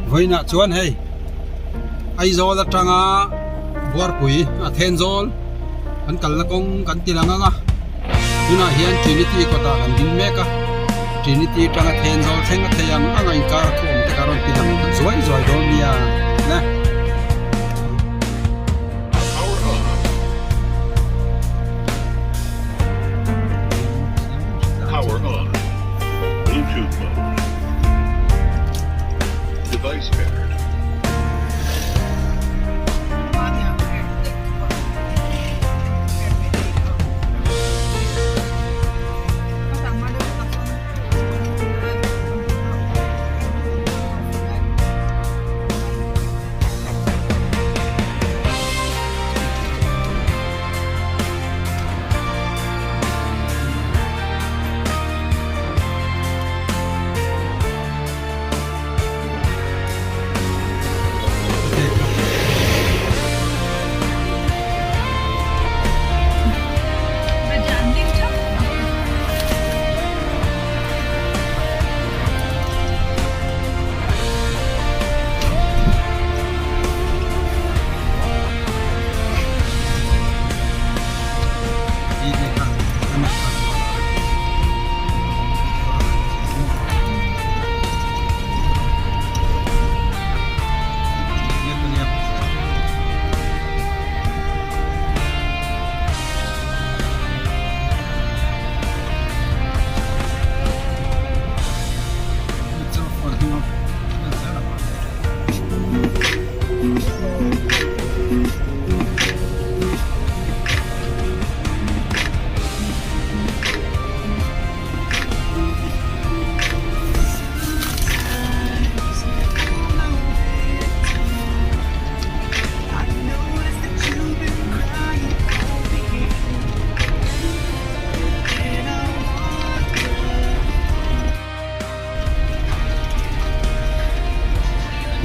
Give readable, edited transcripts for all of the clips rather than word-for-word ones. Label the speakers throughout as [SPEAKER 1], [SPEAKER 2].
[SPEAKER 1] Vawiinah chuan hei Aizawl atanga Buarpui a Thenzawl kan kalna kawng kan ti lang ang a, tunah hian Trinity kawtah kan ding mek a, Trinity atanga Thenzawl thleng a thei ang ang a inkar a thu awm te kha rawn ti lang zuai zuai dawn nia le.
[SPEAKER 2] Power on. Bluetooth mode. Device paired.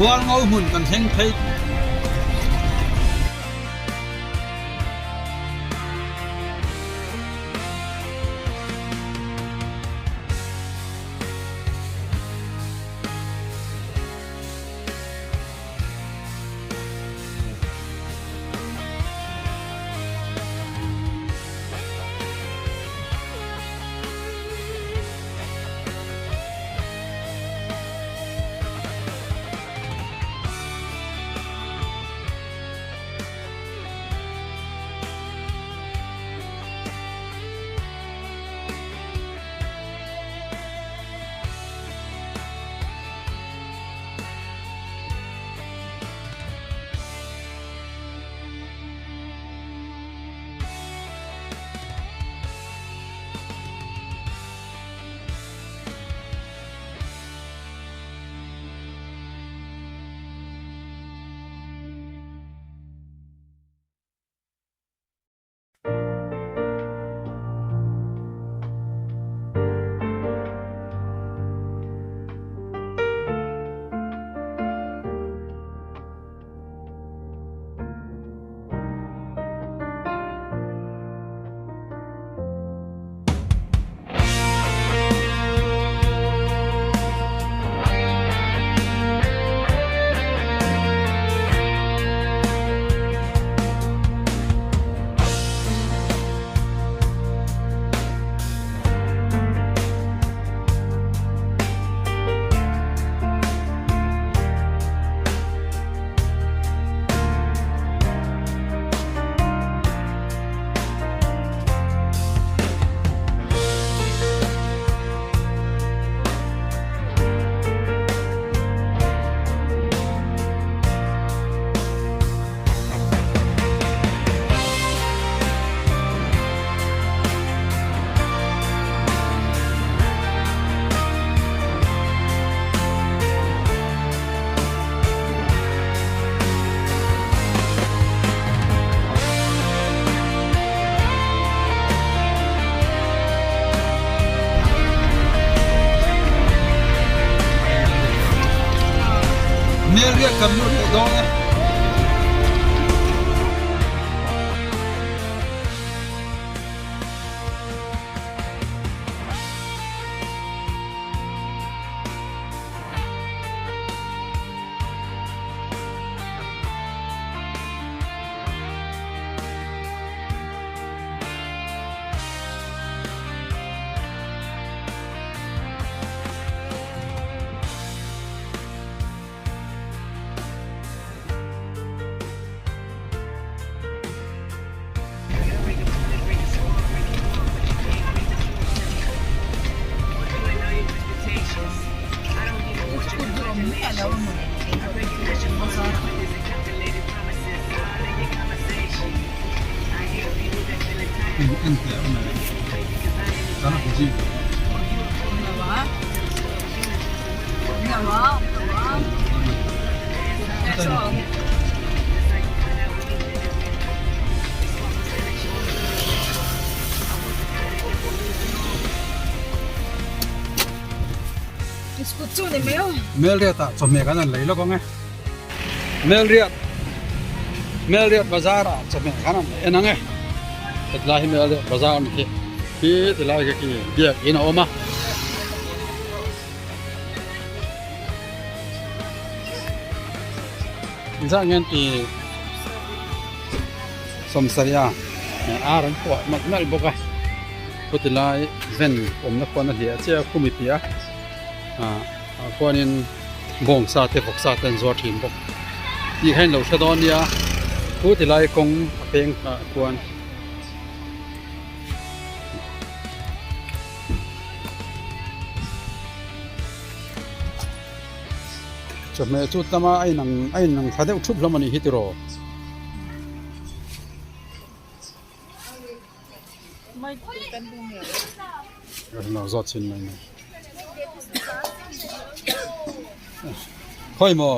[SPEAKER 1] Hualngo hmun kan thleng phei. En en teh awm e. Kan hmu zui lo a. Melriat ah chawhmeh kan han lei lawk ang e. Melriat Melriat bazar ah chawhmeh kan han en ang e. Hetlai hi Melriat bazar a ni hi. Khi tilai khi khi biakin a awm a. Zah ngen ti sawmsarih a ar an kuah malh malh bawk a chuti lai ven awmna khuan a hliah chiah a khumi piah a ah khuanin bawngsa te vawksa te an zuar thin bawk tih kha in lo hre dawn nia chuti lai kawng a peng ah khuan. Chawhmeh chu tlama a inang a inang thla deuh thup hlawm a nih hi tiraw. Ka zawt chhin mai mai. Khawi maw?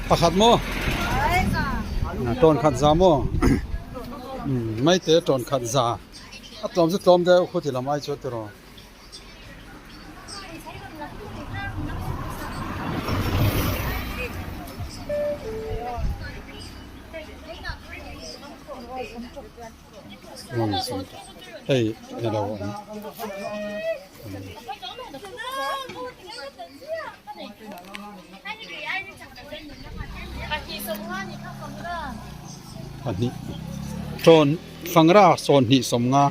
[SPEAKER 1] Pakhat maw? Tawn khat za maw? Maite tawn khat za. A tlawm chu tlawm deuh khuti lam ai chuan tiraw. Hei ni lo ang. Pahnih tawn fangra sawmhnih sawmnga.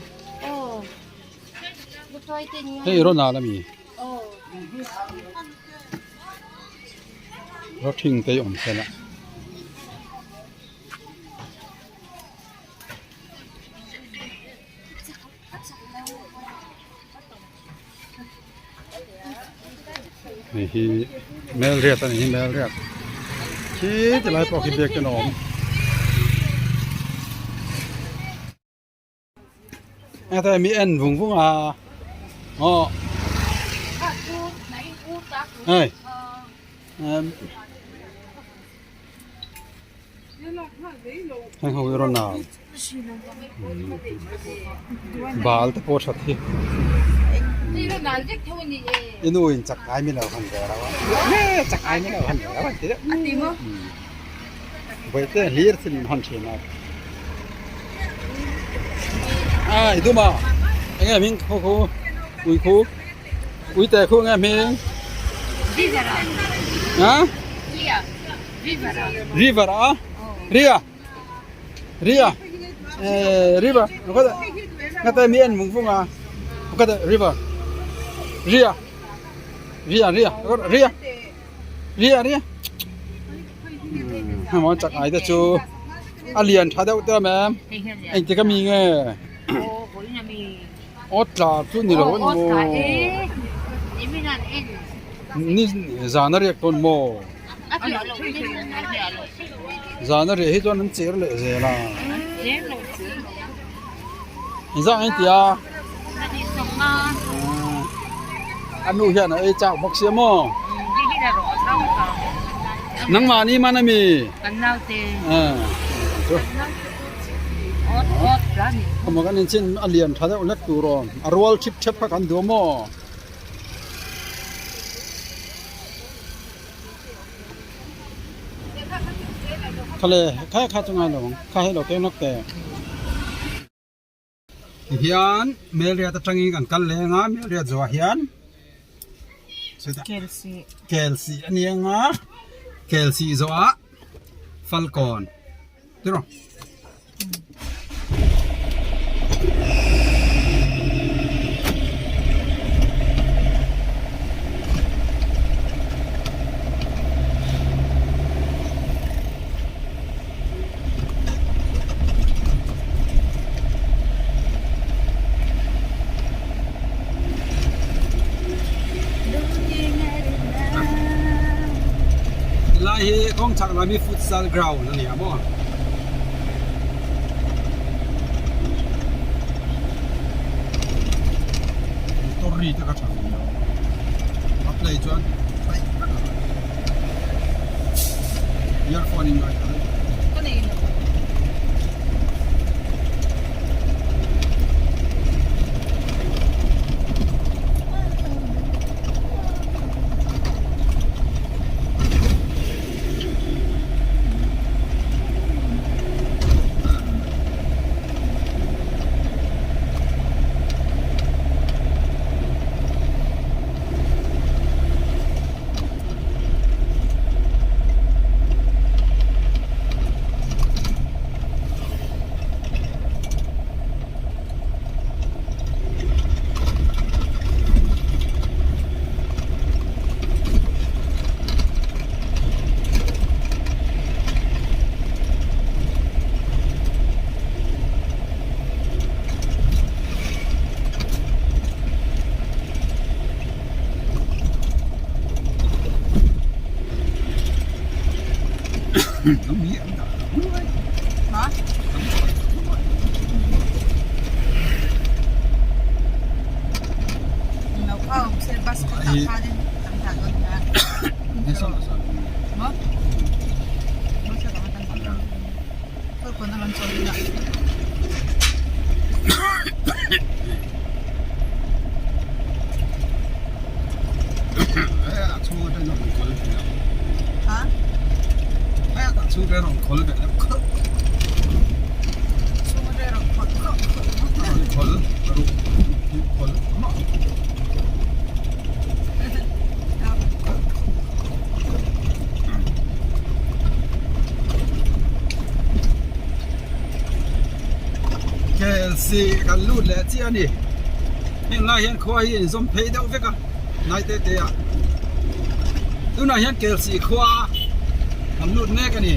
[SPEAKER 1] Hei rawn al ami rawthing te hi awm sela. Hei hi Melriat a ni hi Melriat khi ti lai pawh khi biakin a awm. Heta mi en vung vung a aw hei heng ho hi rawn au bal te pawh that hi i nu in chak ai mi lo han ve rau a chak ai mi lo han ve rau an ti deuh Vawi te hlir thil in hawn thin a. Ai duma enge hming khu khu ui khu ui te khu enge hming
[SPEAKER 3] River a
[SPEAKER 1] ha
[SPEAKER 3] Ria River a
[SPEAKER 1] River a Ria Ria eh River có thể nghe tên mi en mung phung à có thể River Ria Ria Ria Ria Ria Ria Hemaw chak ai te chu a lian tha deuh te awm em engtik ami nge aw tla chu ni lo ani maw ni zan a riak tawn maw zan a riah hi chuan an cher leh zel a engzah nge tia a nu hian a ei chak bawk sia maw. Nangmah ni man ami?
[SPEAKER 3] Kan naute.
[SPEAKER 1] Khaw kan in chin a lian tha deuh hlek tur aw. A rual thip thep kha kan duh maw? Khale kha kha chu ngai lo ang. Kha hei lo keng lawk teh. Tihian Melriat atangin kan kal leng a, Melriat zawhah hian Kelsih a ni ang a, Kelsih zawhah Falkawn tiraw. Helai hi kawng chhak lam hi futsal ground a ni a maw. KLC kan lut leh chiah a ni heng lai hian khua hi a inzawm phei deuh vek a hnai te te ah tunah hian KLC khua kan lut mek a ni.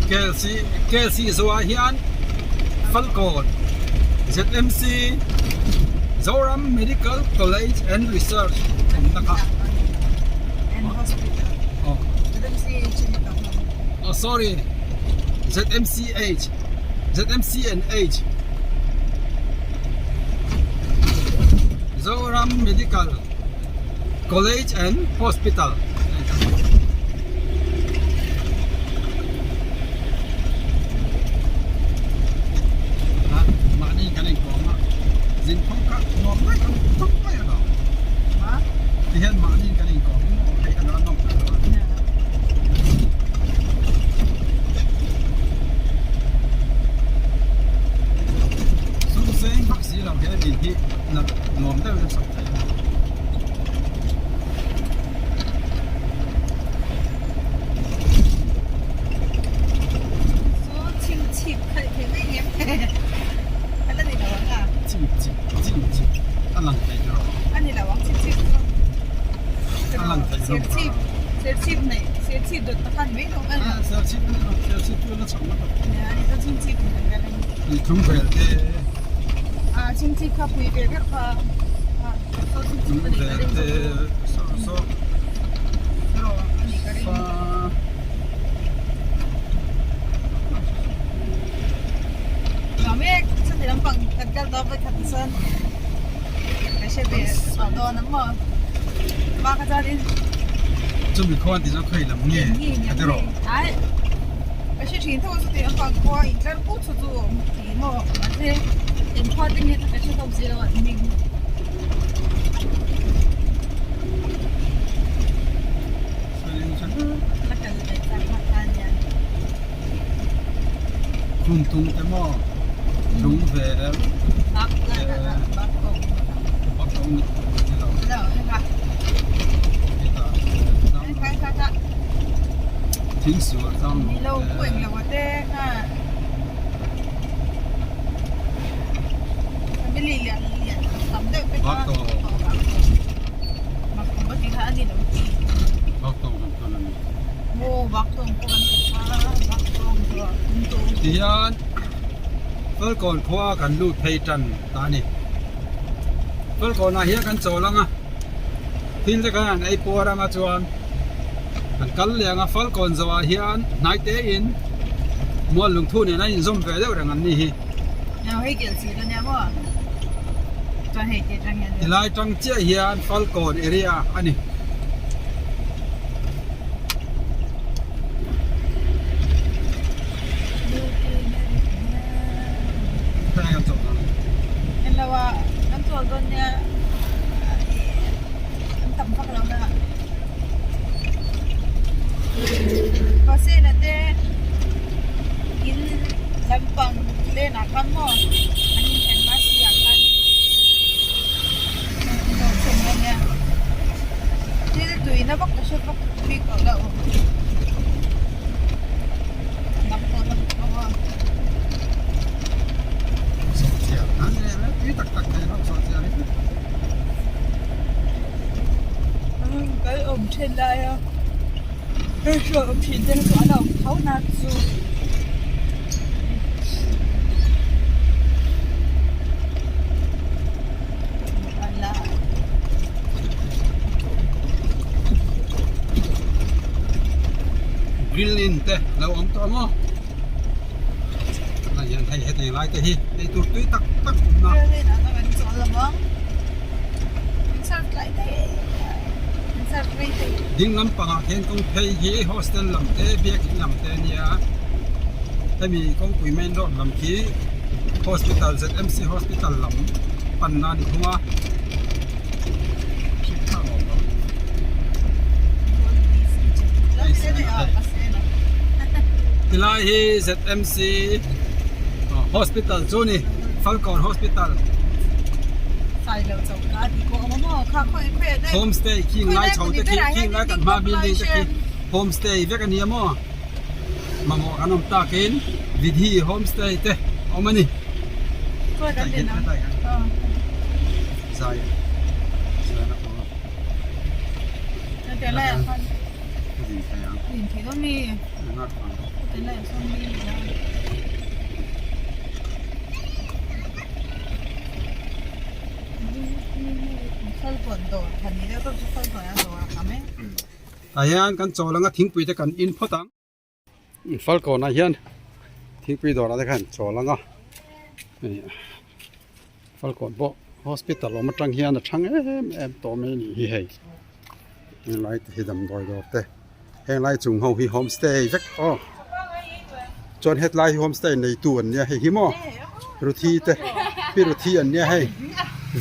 [SPEAKER 1] KLC KLC zawhah hian Falkawn ZMC Zoram Medical College and Research awmna kha oh sorry ZMCH ZMC and H Zoram Medical College and Hospital mahni kan inkawm a zin phawng kha nuam mai ang thawk mai a lo tihian mahni kan inkawm hei a lo nawm lo a. Sum seng vak si lo hian in hi nuam deuhin a sak theih a. A lang thei tiraw? A ni lo ang chhip chip a lang thei lo.
[SPEAKER 4] Serchhip nei serchhip dawt pakhat mai lo a ni.
[SPEAKER 1] Serchhip ni lo serchhip chu la chho na tak.
[SPEAKER 4] Nia ni chuan chhingchhip ni kan ring.
[SPEAKER 1] Ni tlung vel te.
[SPEAKER 4] A chhingchhip kha pui ve ber kha. So chhingchhip a ni ka ring.
[SPEAKER 1] Te so so.
[SPEAKER 4] Ro a ni ka ring. Mek chutih lampang kan kal dawn vawikhat chuan ka hre ve tawh dawn ang maw hma kha chuanin
[SPEAKER 1] chumi khuan tih chu khawi lam nge a ti rawh
[SPEAKER 4] ai ka hre thin tho chutih lampang khua intlar put chu chu awm tih maw mahse eng khua te nge ka hre tawk zir lo an hming la kal ve chak hma khan hian.
[SPEAKER 1] Khum tung te maw lung ve thing suah chang Tihian Falkawn khua kan lut phei tan ta a ni. Falkawnah hian kan chawl ang a, thil te khan an ei puar anga chuan kan kal leh ang a, Falkawn zawhah hian hnai tein mual lungthu nen a inzawm ve deuh reng an ni hi. Tilai tang chiah hian Falkawn area a ni.
[SPEAKER 4] Tuina vak ka hre vak bik loh la awm dang pawh la awm a. Kan awm then lai a hei hruai awm thin te chu an awm tho na chu.
[SPEAKER 1] Inn te lo awm tawh maw tunah hian hei heti lai te hi ei tur tui tak tak awm na. Ding lampangah khian kawng phei hi hostel lam te biakin lam te a nia hemi kawngpui main road lam khi hospital ZMC hospital lam panna a ni thung a. Tilai hi ZMC hospital chu a ni Falkawn hospital homestay khi ngai chho te khi khi ngai kan hma building te khi homestay vek a ni a maw mamawh kan awm takin Vidhi homestay te a awm a ni. Zai zai na aw din thei ang
[SPEAKER 4] din thei dawn mi
[SPEAKER 1] ngak ang
[SPEAKER 4] tilai ah sawn mi
[SPEAKER 1] Tah hian kan chawl anga thingpui te kan in phawt ang. Falkawnah hian thingpui dawrah te khan chawl ang a Falkawn pawh hospital awm atang hian a thang em em tawh mai a nih hi hei helai te hi damdawi dawr te henglai chung ho hi homestay vek aw chuan hetlai hi homestay neitu an nia hei hi maw Ruthi te pi Ruthi an nia hei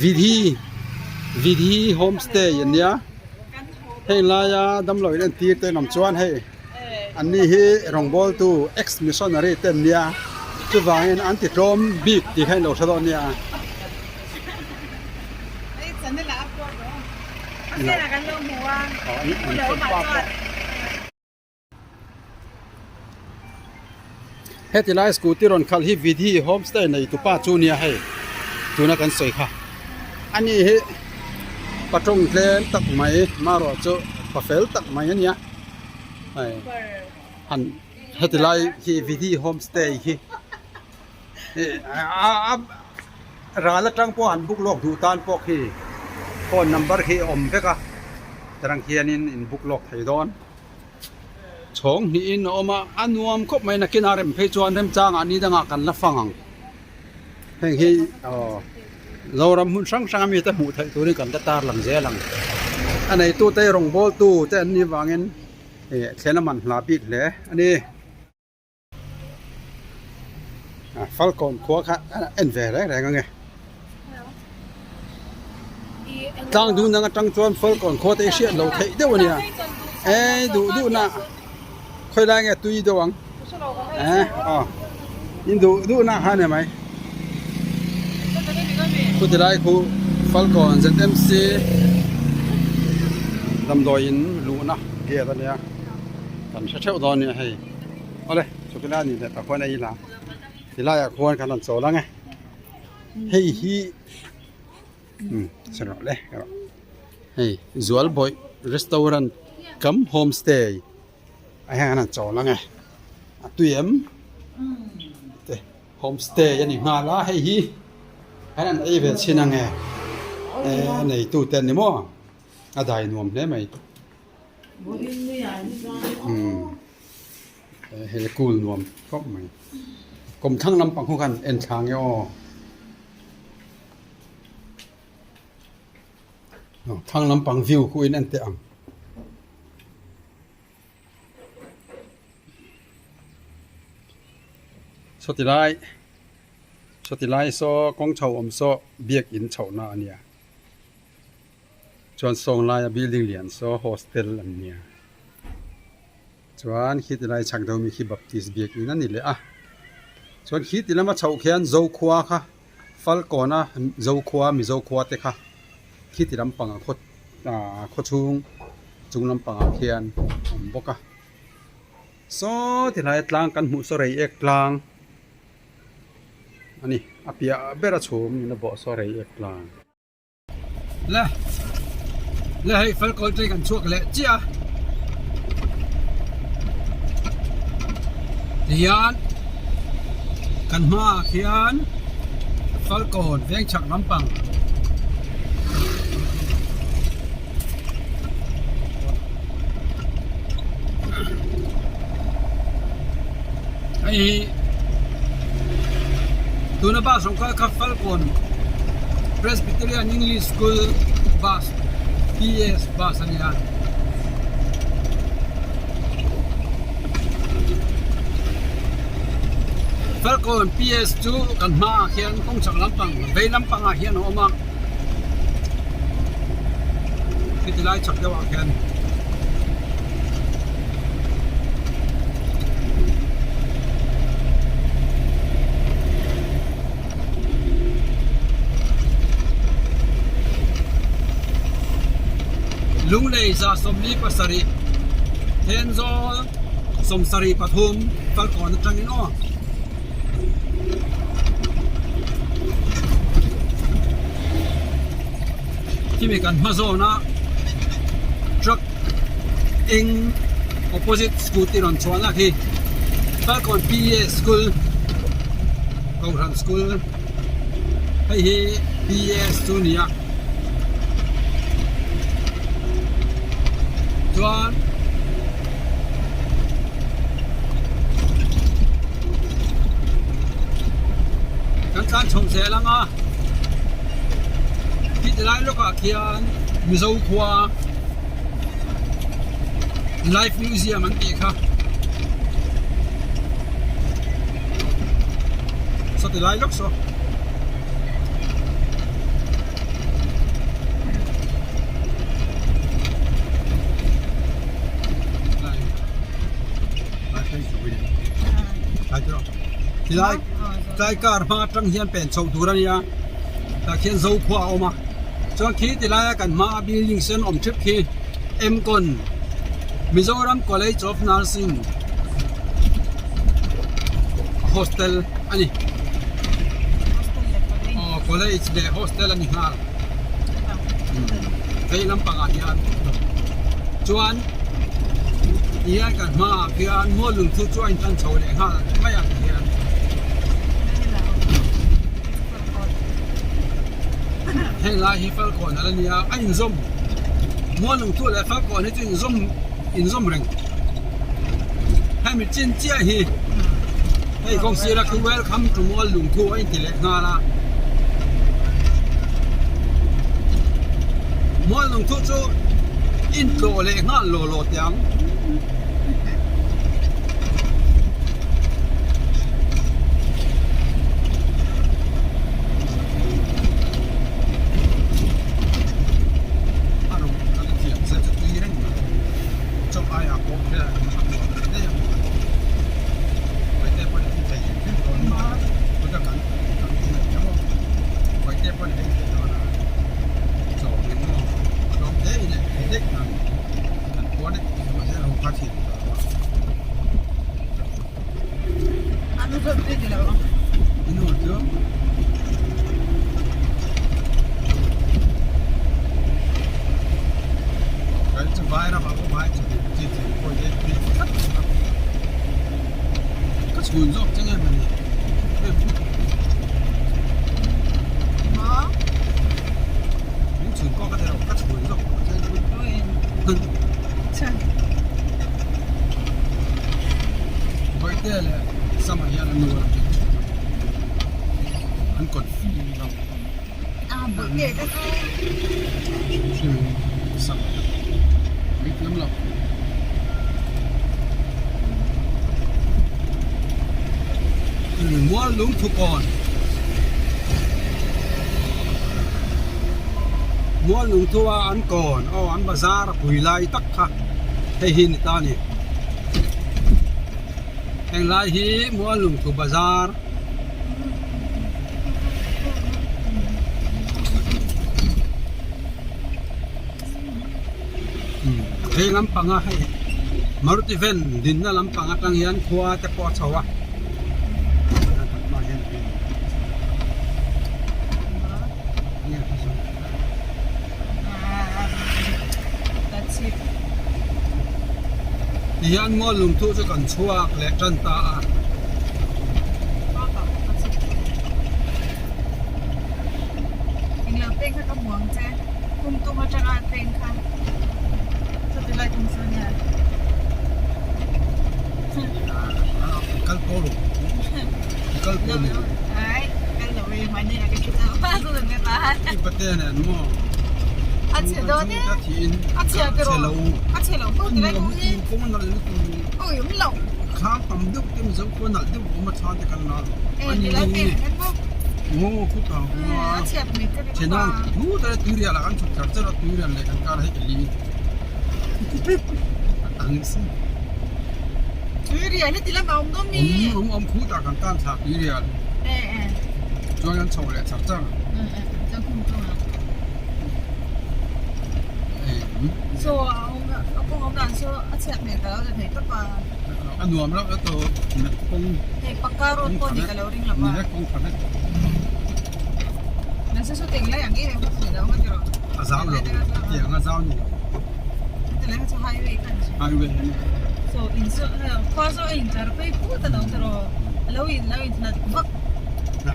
[SPEAKER 1] Vidhi Vidhi homestay an nia heng laia damlo in entir te an awm chuan hei. An ni hi rawngbawltu ex missionary te an nia chuvangin an ti tlawm bik tih kha in lo hre dawn nia. Heti lai scooty rawn khalh hi Vidhi homestay nei tupa chu nia hei tuna kan sawi kha ani hi patawng tlem tak mai marawh chu pa fel tak mai a nia. Hei han heti lai hi Vidhi homestay hi a ral atang pawh han book lawk duh tan pawh khi phone number khi a awm vek a tarang khianin in book lawk thei dawn chhawng hnihin a awm a a nuam khawp mai nakin a rem phei chuan remchangah ni dangah kan la fang ang heng hi aw Zoram hmun hrang hrang ami te hmuh theih turin kan la tarlang zel ang. A neitute rawngbawltu te an nih vangin ih thlen a man hla bik hle a ni. Falkawn khua kha a en ve reng reng ange. Tlang dun dang atang chuan Falkawn khua te hi hriat lo theih deuh a nia. Ei duh duh na khawi lai nge tui deuh ang. Eh aw in duh duh na kha ni mai chuti lai khu Falkawn ZMC damdawi in luhna gate a nia kan hre theuh dawn nia hei awle chuti lai a nih leh tah khuan a ila tilaiah khuan kan rawn chawl ang e hei hi umm sawi rawh le hei Zualbawih restaurant kam homestay. A hian an chawl ang e a tui em te homestay a ni nghal a hei hi hian an ei ve chhin ang e a neitu te an ni maw a dai nuam hle mai umm hei kul nuam khawp mai kawmthlang lampang ho khan en thla ang e aw. Thlang lampang view khu in en teh ang. Sawti lai sawti lai saw kawng chho awm saw biakin chhohna a nia chuan sawng laia building lian saw hostel an nia chuan khiti lai chhak deuh mi khi baptist biakin a ni leh a chuan khiti lama chhoh khian zokhua kha. Falkawna Zokhua Mizo khua te kha khiti lampangah khaw ah khawchhung chung lampangah khian a awm bawk a saw ti hlaia tlang kan hmuh saw rei ek tlang a ni a piah ber a chhum in a bawh saw rei ek tlang. Le le hei Falkawn train kan chhuak leh chiah a tihian kan hmaah khian Falkawn veng chhak lampang Hei hi tuna bus rawn kal kha Falkawn Presbyterian English School bus PS bus a nia. Falkawn PS chu kan hmaah khian kawng chak lampang vei lampangah hian a awm a khiti lai chak deuhah khian. Lunglei 47 Thenzawl 73 Falkawn atangin aw. Khimi kan hma zawn a truck eng opposite scooty rawn chhuahna khi Falkawn PA school Kohhran school hei hi PAS chu a ni a chuan. Kan tlan chho zel ang a ti lai lawkah khian Mizo khua Life Museum an tih kha saw ti lai lawk saw. Tilai tlai car hma atang hian pen chhoh tur a nia tah khian Zokhua a awm a chuan khi tilai a kan hma a building sen awm thep khi Mcon Mizoram College of Nursing hostel a ni aw college leh hostel a ni nghal vei lampangah hian chuan tihian kan hmaah khian mual lungthu chu a intan chho leh nghal mai ang tihian. Heng lai hi Falkawn ala nia a inzawm mual lungthu leh Falkawn hi chu inzawm inzawm reng hemi chin chiah hi hei kawng sira khi welcome to mual lungthu a inti leh nghal a mual lungthu chu intlawh leh nghal law law teh ang. A rawng kan thiam zet chu tui reng mai chaw aiah pawh hian a nuam daih ang Vaite pawh hi thei hrim hrim dawn a kut a kan kan nei ang aw Vaite pawh hi thei dawn a chaw eng maw tlawm hle in thei daih ang kan khuar daih mahse a rawng kha thih duh lo a. Bawihte leh Sama hian an nu a an kawt lo hrim sak mai thiam lo. Mual lungthu kawn Mual lungthu a an kawn aw an bazar a pui lai tak kha hei hi ni ta a ni. Henglai hi Muallungthu bazar phei lampanga hei Maruti van dinna lampang atang hian khua te pawh a chho a. Tihian mual lungthu chu kan chhuak leh tan ta a. Kal pawh lo. Kal pawh ni.
[SPEAKER 4] Ai, kal lo e mani a ka chu ta pa zo ne pa.
[SPEAKER 1] I pate nen maw.
[SPEAKER 4] A chhe dawn e. A chhe te ro. A chhe lo mo ti lai kawng hi.
[SPEAKER 1] Kawng nal lutuk.
[SPEAKER 4] Oi um lo.
[SPEAKER 1] Thlang tam deuh te mizo khua nalh deuh awm a thlang te kan la.
[SPEAKER 4] E ti lai pen kan mo.
[SPEAKER 1] Ngaw khu ta.
[SPEAKER 4] A chhiat mai ka ring
[SPEAKER 1] Chhe nan thu ta tuirial ah kan chhuk thar char a tuirial leh kan kar hei ka li. Ang si.
[SPEAKER 4] Tuirial hi ti lam a awm dawn mi.
[SPEAKER 1] Awm awm khu ta kan tan thla tuirial.
[SPEAKER 4] E e.
[SPEAKER 1] Chuan kan chho leh char char.
[SPEAKER 4] E e chuan khum tung a. So a awm a kawng awm dan saw a chhiat hmel ka lo ti thei tawp a.
[SPEAKER 1] A nuam reuh e tawh met kawng.
[SPEAKER 4] Hei pakka road pawh ni ka lo ring lo va.
[SPEAKER 1] Ni kawng tha vek.
[SPEAKER 4] Nasa saw teng lai ang em em kha thei lo nga tiraw.
[SPEAKER 1] A zau lo tiang a zau ni lo.
[SPEAKER 4] Ti lai kha chu highway kha ni.
[SPEAKER 1] Highway a ni.
[SPEAKER 4] So in saw khua saw a in tlar phei phut a lo tiraw. A lo in lo in hlat vak.
[SPEAKER 1] Na.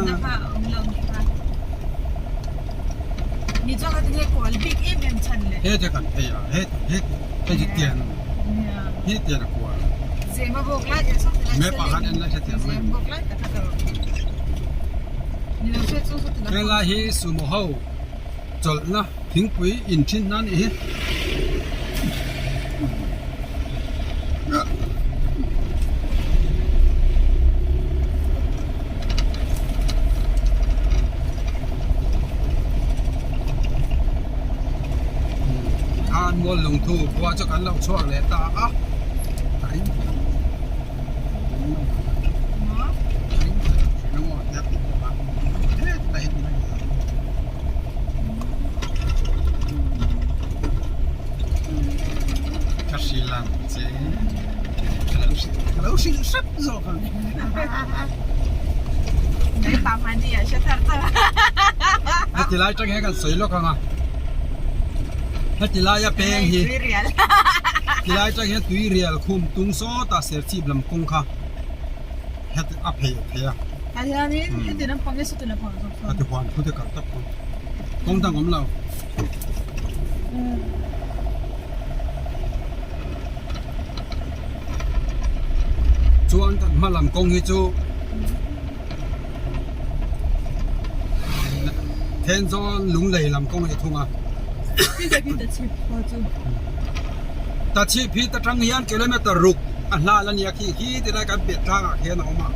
[SPEAKER 4] Na kha a awm lo ni kha. Mi chuan kha ti nge kual bik em em chhan le.
[SPEAKER 1] He te kan phei a he he he chi tian. Hi tian a kual.
[SPEAKER 4] Zema bawk lai te saw ti lai.
[SPEAKER 1] Me pa khan en lai hre thiam mai.
[SPEAKER 4] Zem bawk lai ta kha ta rawh. Ni lo se chu saw ti lai.
[SPEAKER 1] He lai hi sumo ho chawlhna thingpui in thin na anih hi. Khan mual lungthu khua chu kan lo chhuak leh ta a a ring Ka hrilh ang che ka lo hrilh hrep zawk ang. Heti lai tang hian kan sawi lawk ang a heti laia peng hi ti lai tang hian tui rial khum tung sawtah serchhip lam kawng kha heti a phei a phei a. A ti huan thu te kal tak kawng kawng dang awm lo. Chuan kan hma lam kawng hi chu Thenzawl Lunglei lam kawng a ni thung a. Tachhip hi ta tang hian kilometer ruk a hlal a nia khi khi tilai kan piah tlangah khian a awm a.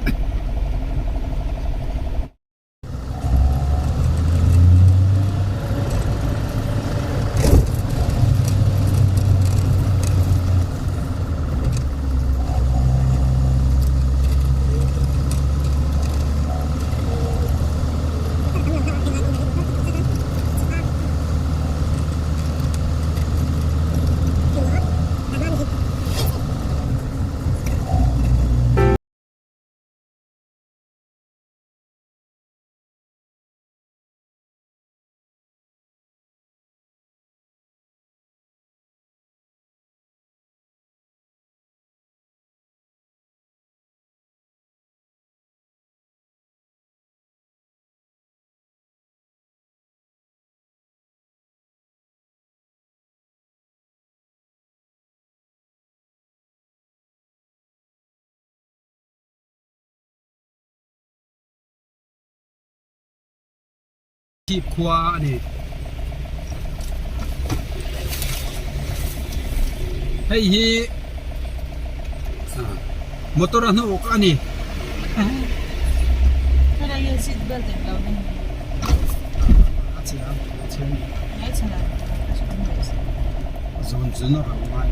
[SPEAKER 1] Chhip khua a ni. Hei hi motor a hnawk a ni. A chhe a a chhe a ni. Zawn zun a rawn ngai.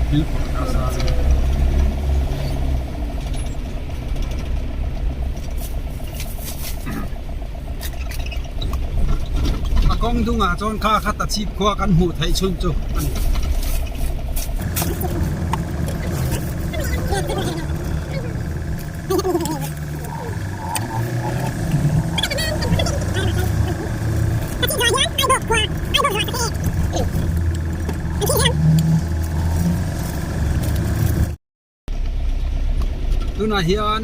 [SPEAKER 1] Thil phawrh ka sa a ni. A kawng dungah chuan kha kha ta chhip khua kan hmuh theih chhun chu a ni. Tunah hian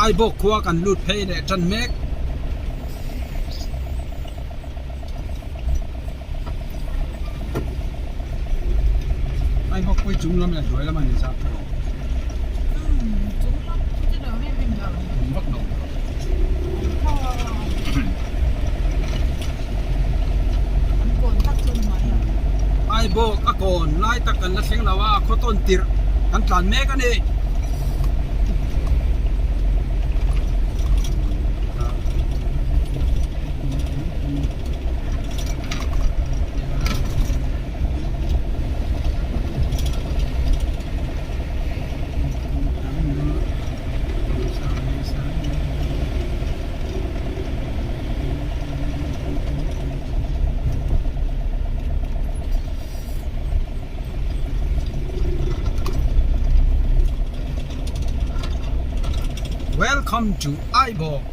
[SPEAKER 1] Aibawk khua kan lut phei leh tan mek. Aibawkpui chung lam leh hnuai lam a ni zat erawh.
[SPEAKER 4] Chung lam chu chu lo em em lo.
[SPEAKER 1] Awm vak lo.
[SPEAKER 4] An kawn tak chu hnuai ah.
[SPEAKER 1] Aibawk a kawn lai tak kan la thleng lo a, khaw tawn tirh kan tlan mek a ni. Welcome to Aibawk.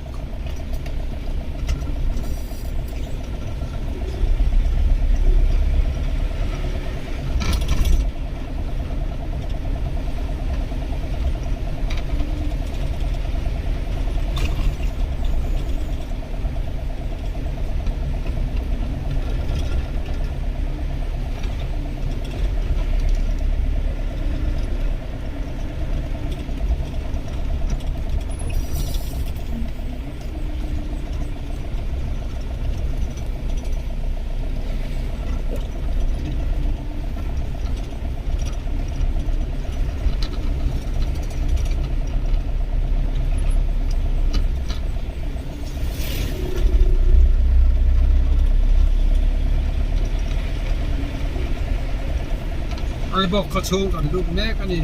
[SPEAKER 1] Aibawk khaw chhung kan lut mek a ni.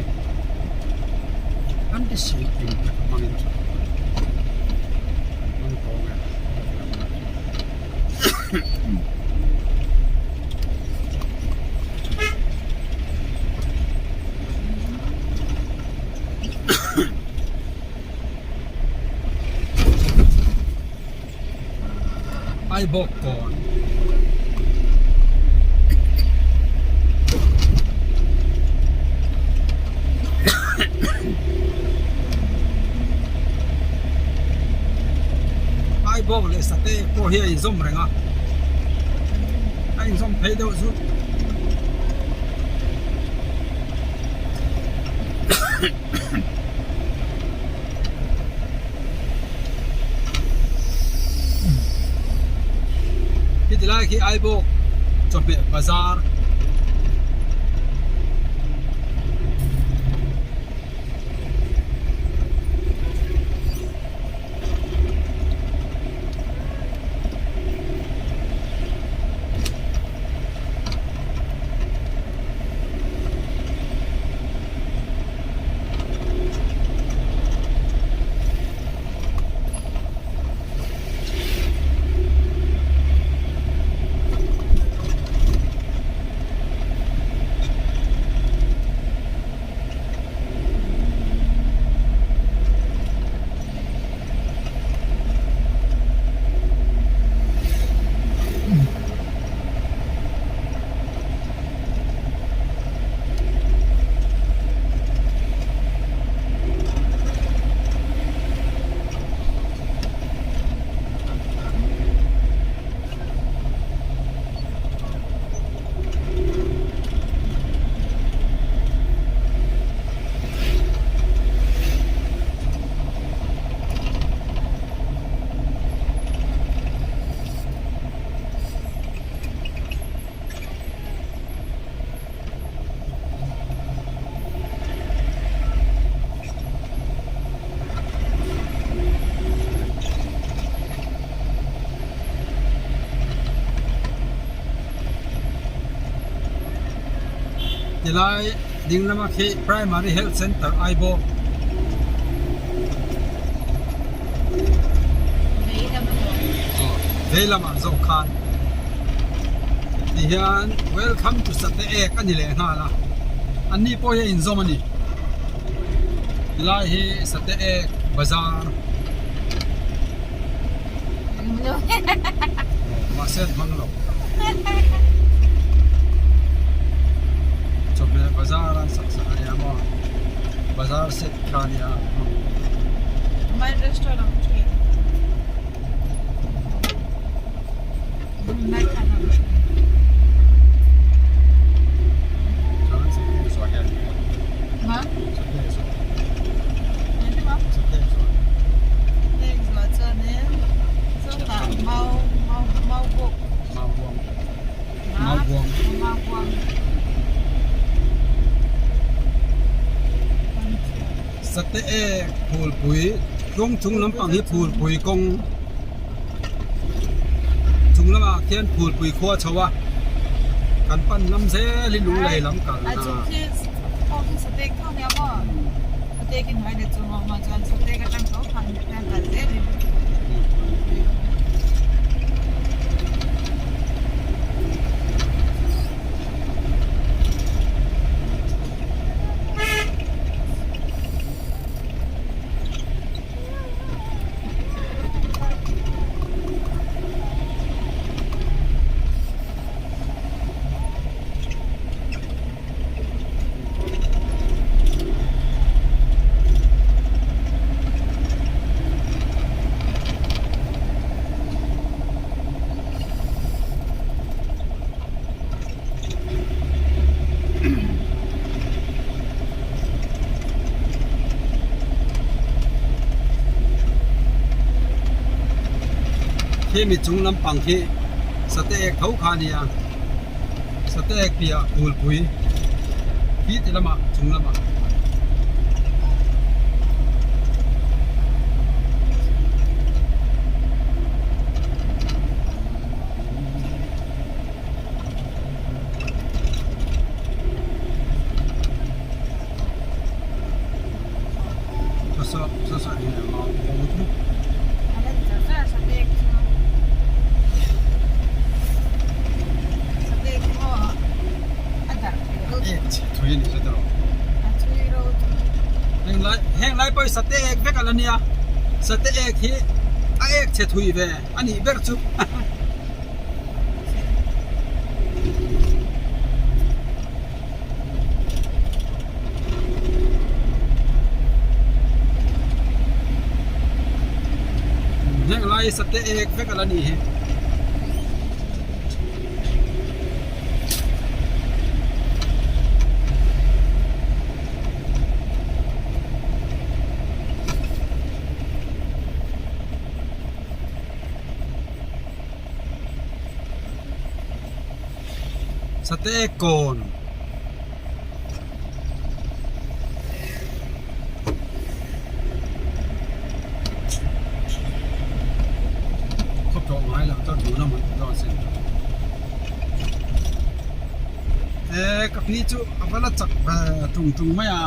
[SPEAKER 1] An ti si eng te kha hmangin a tha tawh a ni. An hmang tawng e. Aibawk kawn. Aibawk leh Sate pawh hi a inzawm reng a, a inzawm phei deuh zut. Heti lai khi Aibawk chawhmeh bazar Tilai ding lama khi Primary Health Centre Aibawk vei lamah zawk khan tihian welcome to Sate Ek a ni leh nghal a anni pawh hi a inzawm a ni tilai hi Sate Ek bazar mahse an hmang lo chawhmeh bazar an sak sak a nia maw bazar set kha a nia. Sate ek phulpui kawng chung lampang hi phulpui kawng chung lamah khian phulpui khua chho a kan pan lam zel hi lunglei lam kal na. Khi mi chung lampang khi sate ek tho kha a ni a sate ek piah phulpui khi ti lamah chung lamah. Heng lai pawh hi sate ek vek a la nia sate ek hi a ek chhe thui ve a nih ber chu. Heng lai sate ek vek a la ni hi. Sate kawn khaw tawh ngai lo chuan tuna man dawn sin e ka pi chu a va la chak ve tung tung mai a.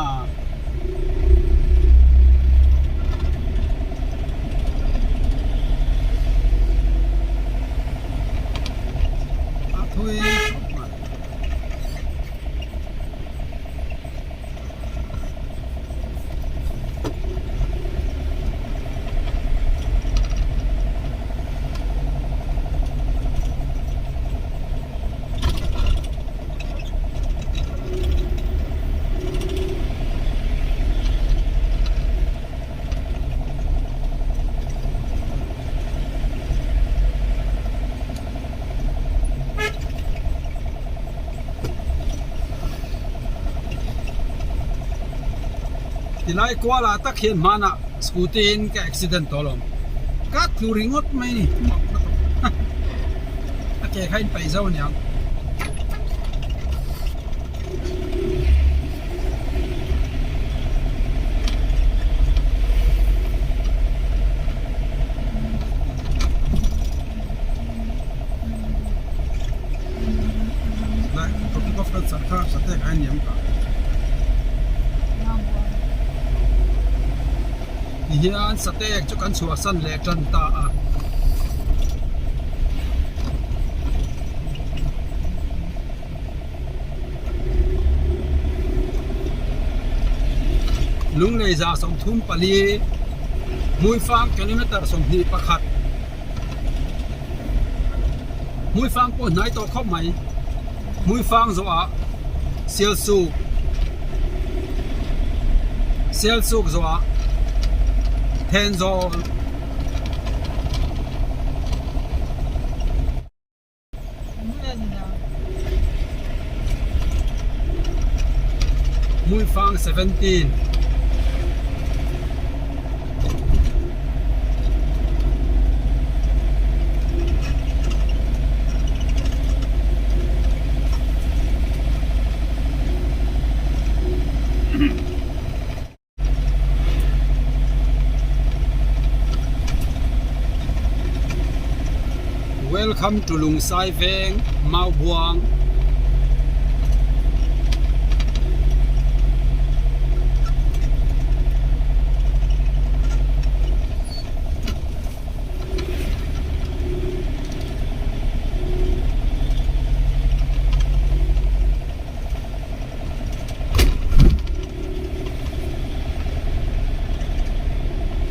[SPEAKER 1] A thui khawp mai. Tilai kualah tak hian hmanah scooty in ka accident tawh alawm ka tlu ringawt mai a ni a ke kha a inpeih zo aniang. Tihian satek chu kan chhuahsan leh tan ta a. Lunglei za 34 Hmuifang kilometer 21 Hmuifang pawh hnai tawh khawp mai Hmuifang zawhah Sialsuk Sialsuk zawhah Thenzawl. Hmuifang 17. Welcome to Lungsai Veng Maubuang.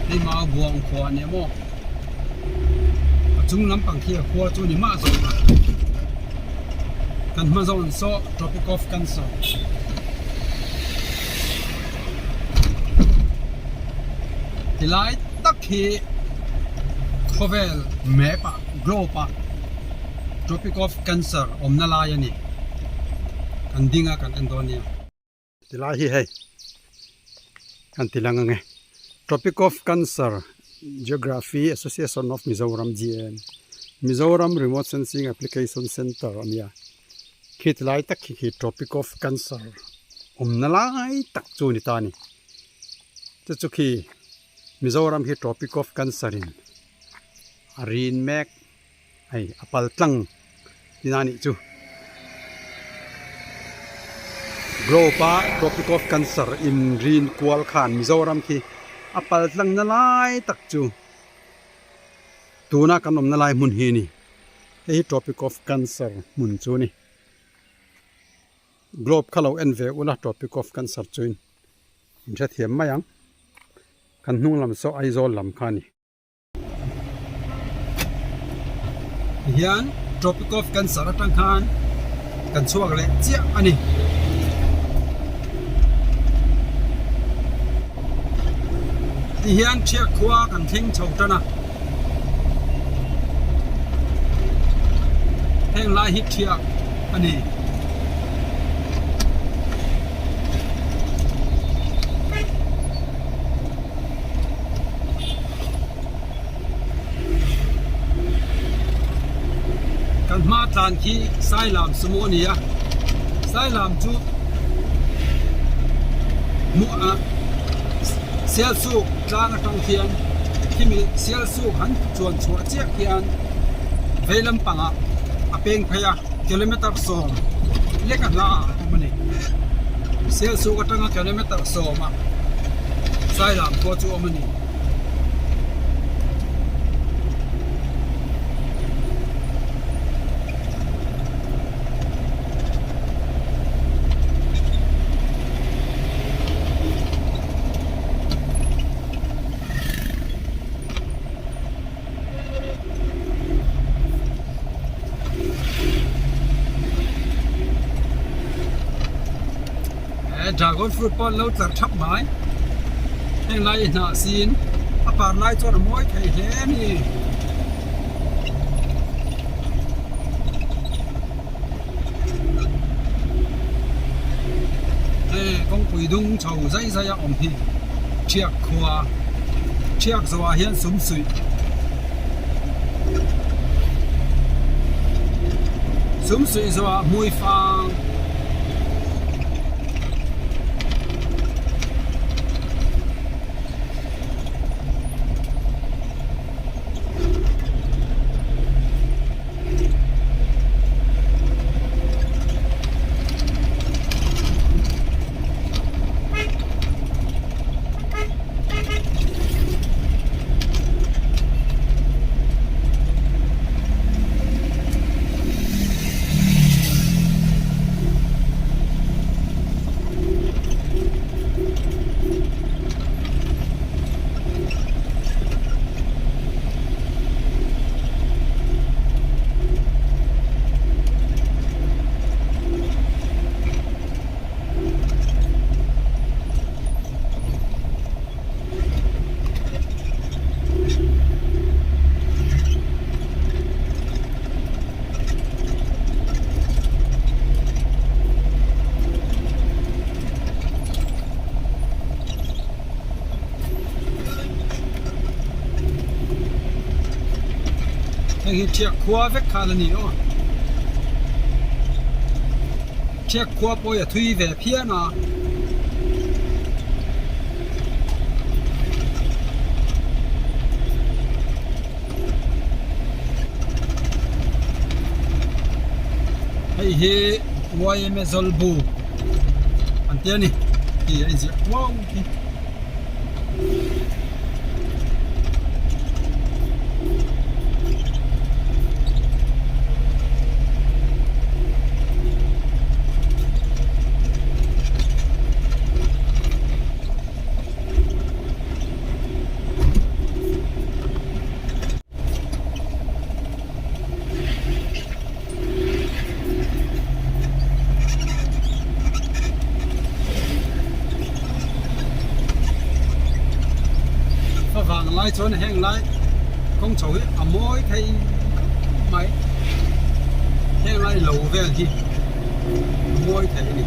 [SPEAKER 1] Hei Maubuang khua nia maw a chung lampang khi a khua chu ni mah zawk a kan hma zawn saw Tropic of Cancer. Tilai tak hi khawvel map ah globe ah Tropic of Cancer awmna lai a ni. Kan ding a kan en dawn nia. Tilai hi hei kan ti lang ange Tropic of Cancer Geography Association of Mizoram GM Mizoram Remote Sensing Application Center a nia. Khi tilai tak khi khi Tropic of Cancer awmna lai tak chu a ni ta a ni. Chu chu khi Mizoram hi Tropic of Cancer in a rin mek hei a pal tlang tina nih chu. Globe a Tropic of Cancer in rin kual khan Mizoram khi a pal tlang na lai tak chu tuna kan awmna lai hmun hi a ni. Hei hi Tropic of Cancer hmun chu a ni. Globe kha lo en ve ula Tropic of Cancer chuin in hrethiam mai ang. Kan hnung lam saw Aizawl lam kha a ni. Tihian Tropic of Cancer atang khan kan chhuak leh chiah a ni. Tihian Thiak khua kan thleng chho tan a. Heng lai hi Thiak a ni. Kan hma tlan khi Sailam sumo a ni a, Sailam chu hmuh ah Sialsuk tlang atang khian khimi Sialsuk han chuan chhuah chiah khian vei lampangah a peng phei a, kilometer sawm lek a hla ah a awm a ni. Sialsuk atanga kilometer sawm ah Sailam khua chu a awm a ni. He dragon fruit pawh an lo tlar thap mai heng lai hnah sin a par lai chuan a mawi thei hle a ni. Hei kawngpui dung chho zai zai a awm hi Thiak khua Thiak zawhah hian sum suih sum suih zawhah hmui fang. Heng hi Thiak khua vek khan a ni aw. Thiak khua pawh hi a thui ve phian a. Hei hi YMA Zawlbu an ti a ni tih a inziah kuau hi. Favang lai chuan heng lai kawng chho hi a mawi thei khawp mai heng lai lo vel hi a mawi thei a ni.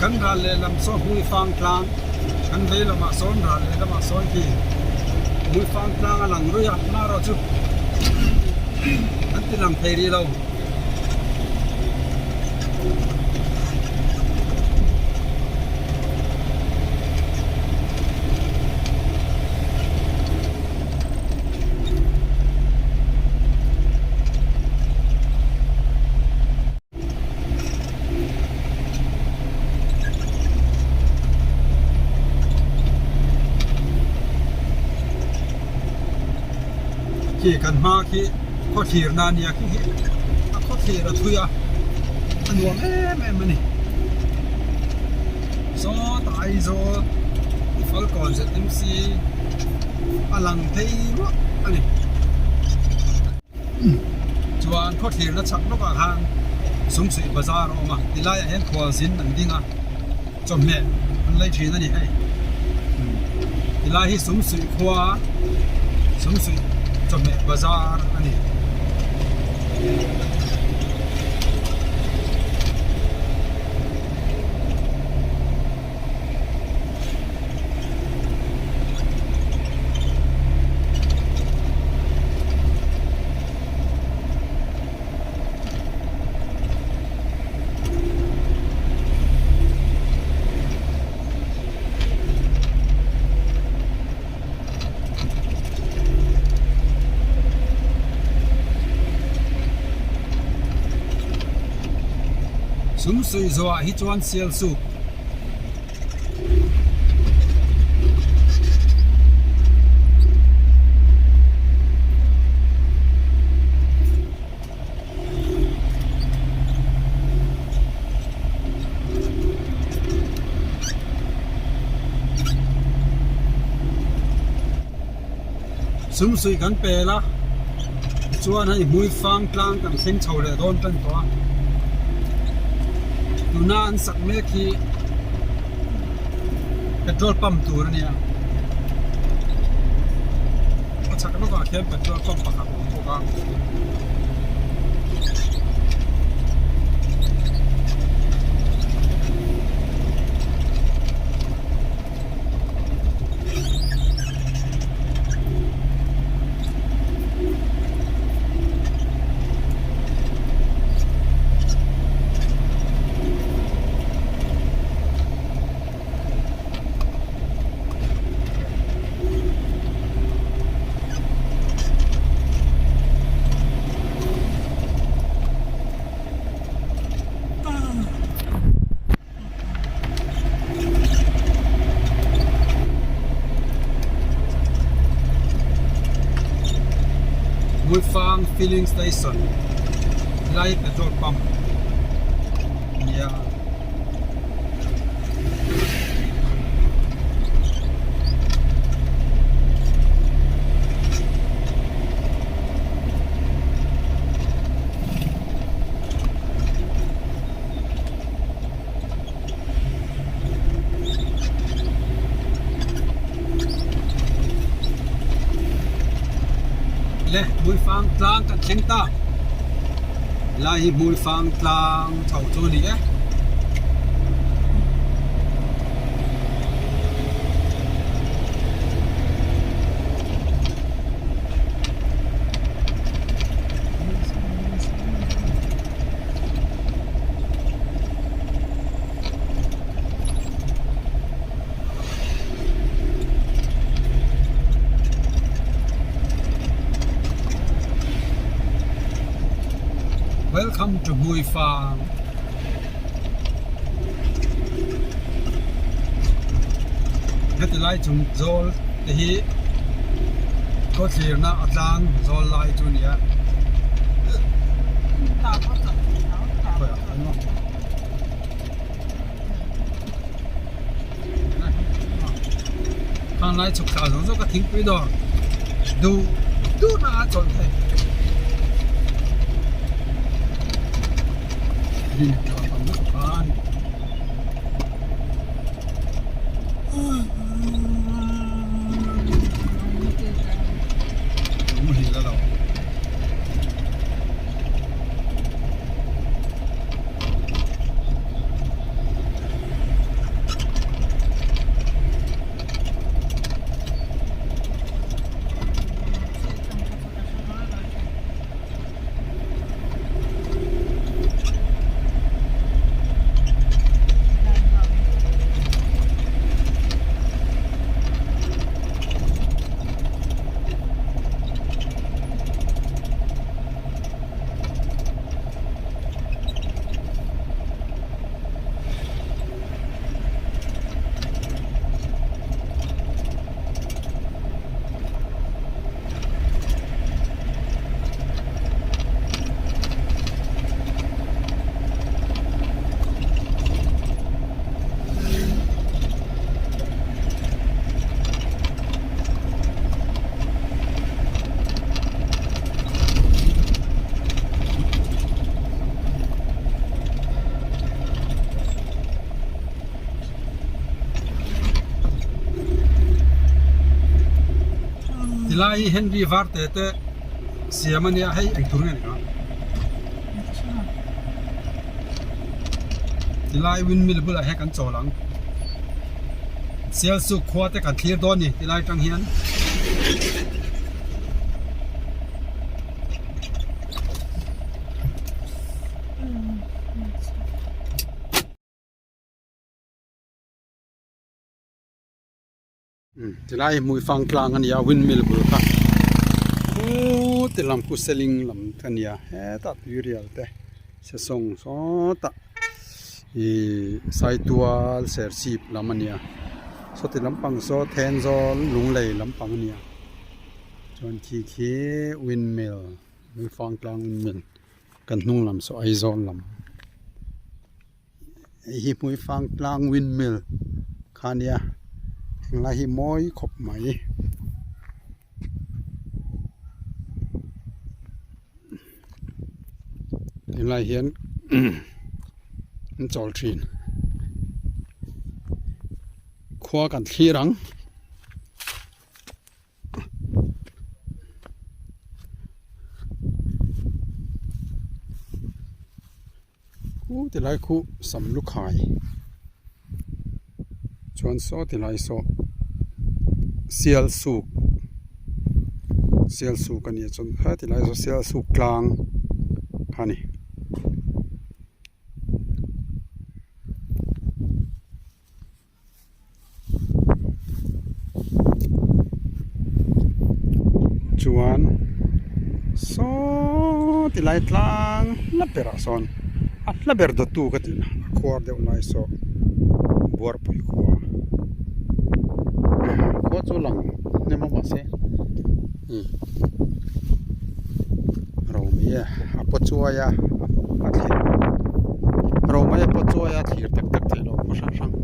[SPEAKER 1] Kan ral lehlam saw Hmuifang tlang kan vei lamah sawn ral lehlamah sawn khi Hmuifang tlang a lang ruih a hmarawh chu an ti lang thei rih lo. Khi kan hma khi khaw thlir na nia khi hi a khaw thlir a thui a a nuam em em a ni saw Aizawl Falkawn ZMC a lang phei ruah a ni. Chuan khawthlirna chhak lawkah khan Sumsuih bazar a awm a, tilaiah hian khualzin an ding a, chawhmeh an lei thin a ni hei. Tilai hi Sumsuih khua Sumsuih chawhmeh bazar a ni. Sumsuih zawhah hi chuan sial suk. Sumsuih kan pel a tichuan hei Hmuifang tlang kan thleng chho leh dawn tan tawh a tuna an sak mek hi petrol pump tur a nia a chhak lawkah khian petrol pump pakhat a awm bawk a. Hmuifang filling station lai petrol pump a ni a. Le Hmuifang tlang kan thleng ta lai hi Hmuifang tlang chho chu a ni e. Welcome to Hmuifang. Heti lai chung zawl te hi khawthlirna a tlang zawl lai chu a ni a. Khang lai chhuk thla zawng zawng ka thingpui dawr duh duh na a chawlh thei. Muhil a lo. Tilai hi Henry Varte te siam a nia hei engtur nge ni kha tilai windmill bulah hian kan chawl ang Sialsuk khua te kan thlir dawn a ni tilai tang hian. Tilai hmuifang tlang a ni a windmill bul kha khuti lam khu seling lam a ni a hetah tuirial te sesawng sawtah ihh saitual serchhip lam a ni a sawti lampang saw thenzawl lunglei lampang a ni a chuan khi khi windmill hmuifang tlang windmill kan hnung lam saw Aizawl lam. Hei hi Hmuifang tlang windmill kha a nia henglai hi mawi khawp mai. Henglai hian an chawl thin khua kan thlir ang. Khu ti lai khu sam lu khai chuan saw ti lai saw sial suk sial suk a nia chuan heti lai saw sial suk tlang kha a ni. Chuan saw ti lai tlang hla berah sawn a hla ber dawttu ka tih na a khuar deuh lai saw buarpui khua khua chu lang hnem a mahse Romei a paw chuai a a thlir Romei a paw chuai a thlir tak tak theih loh khaw hrang hrang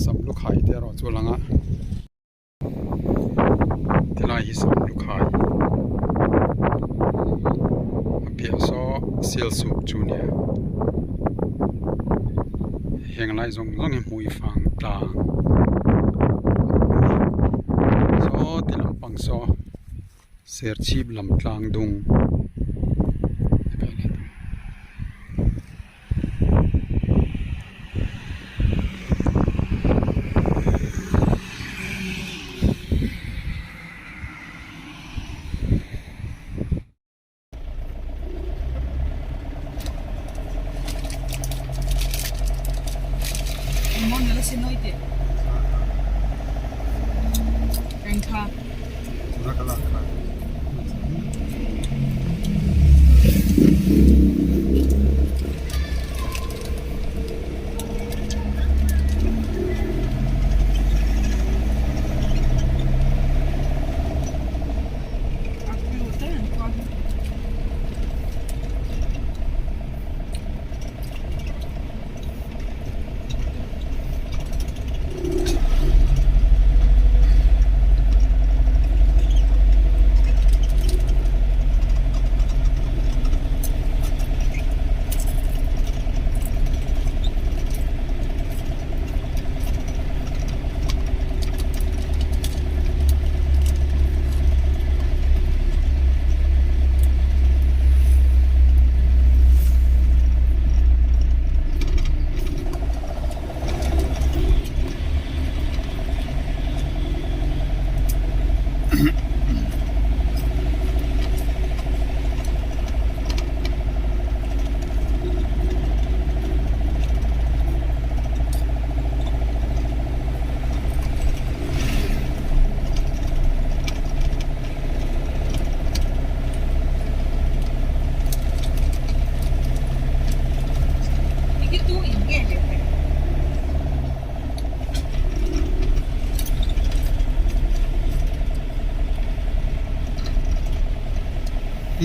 [SPEAKER 1] sam lu khai te erawh chu a lang a tilai hi sam lu khai a piah saw sial suk chu a nia. Heng lai zawng zawng hi hmui fang tlang saw ti lampang saw serchhip lam tlang dung.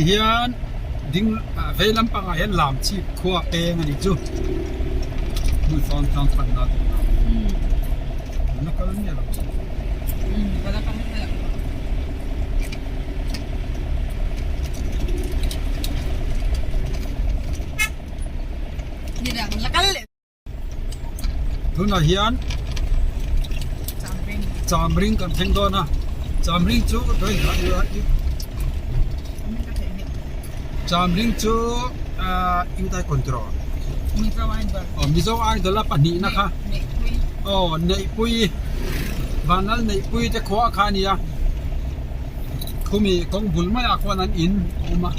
[SPEAKER 1] Tihian ding vei lampangah hian lam chhip khua peng a nih chu. Hmuifawn tlang panna tur a la kal miah lo chu. Tunah hian Chamring kan thleng dawn a, Chamring chu Chamring chu ahh Intai control aw Mizo Idol a pahnihna kha aw Neihpui Vanlal Neihpui te khua kha a nia khumi kawng bul maiah khuan an in a awm a.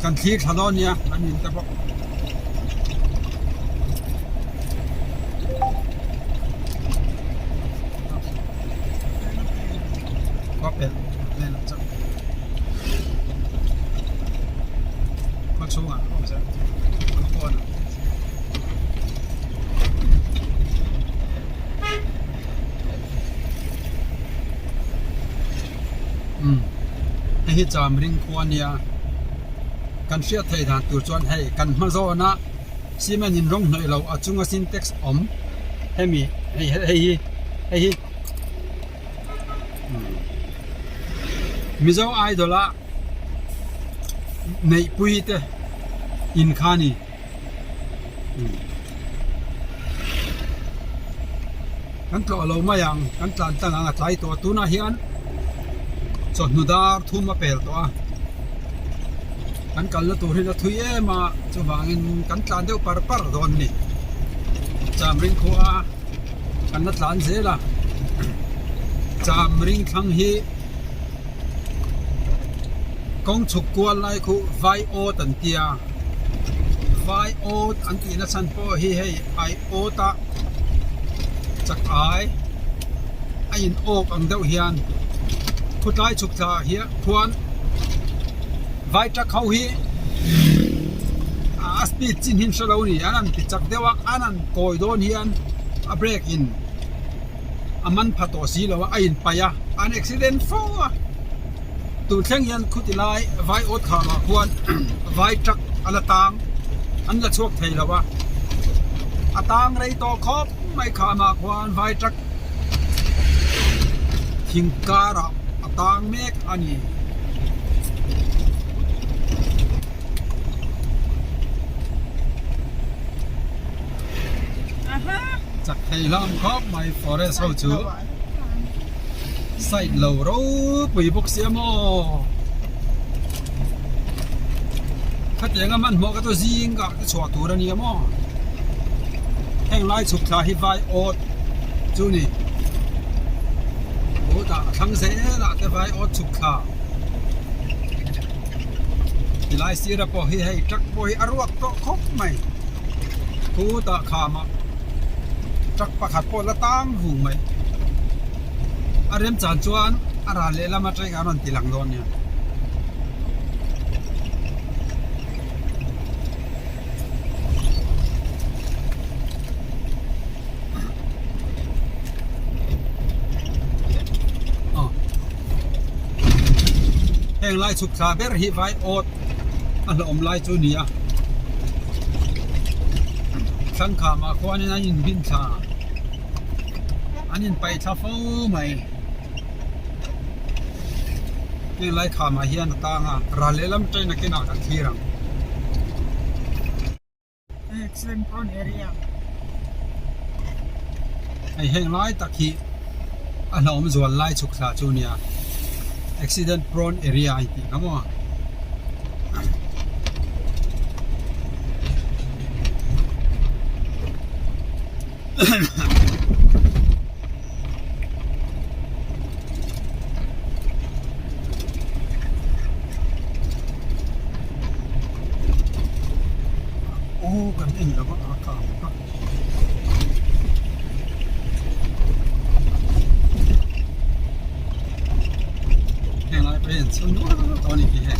[SPEAKER 1] Kan thlir thla dawn nia an in te bawk. Khua pel vel ang chauh. Khua chhungah a awm zel. Khua pawnah. Umm hei hi Chamring khua ania kan hriat theih dan tur chuan hei kan hma zawn a cement in rawng hnawih loh a chunga sintex awm hemi hei hei hi hei hi umm Mizo Idol a neihpui te in kha a ni. Kan tlawh lo mai ang, kan tlan tlang ang a tlai tawh a, tunah hian chawhnu dar thum a pel tawh a, kan kalna tur hi a thui em a, chuvangin kan tlan deuh par par dawn a ni. Chamring khua kan la tlan zel a, Chamring thlang hi kawng chhuk kual lai khu vai awt an tia vai awt an tihna chhan pawh hi hei ai awt a chak ai a in awk ang deuh hian khutlai chhuk thla ah hian khuan vai truck ho hi a speed chin hi an hre lo a ni an han ti chak deuh a an han kawi dawn hian a brake in. a man pha tawh si lo a, a inpaih a, an accident fo a, tun thleng hian khuti lai vai awt kham ah khuan vai truck a la tang an la chhuak thei lo a, a tang rei tawh khawp mai kham ah khuan vai truck thing karah a tang mek a ni. Chak thei hlawm khawp mai forest ho chu side lo ropui bawk sia maw khatiang a hmanhmawh ka chu zing ah te chhuah tur a nia maw heng lai chhuk thla hi vai awt chu ni awt ah a thlang zel ah te vai awt chhuk thla. Tilai sira pawh hi hei truck pawh hi a ruak tawh khawp mai khutah khamah truck pakhat pawh la tang vung mai a remchan chuan a ral lehlam atang a rawn ti lang dawn nia. Heng lai chhuk thla ber hi vai awt a hlawm lai chu a ni a thlang khamah khuanin an inbin thla an inpaih thla fo mai heng lai khamah hian a tang a ral lehlam train a kinah kan thlir ang.
[SPEAKER 4] Accident prone area.
[SPEAKER 1] Hei heng lai tak hi a hlauhawm zual lai chhuk thla chu nia accident prone area a intih kha maw. Aw kan en lo a a kang a. Heng lai pawh hian chhun nual tawh a ni khi hei.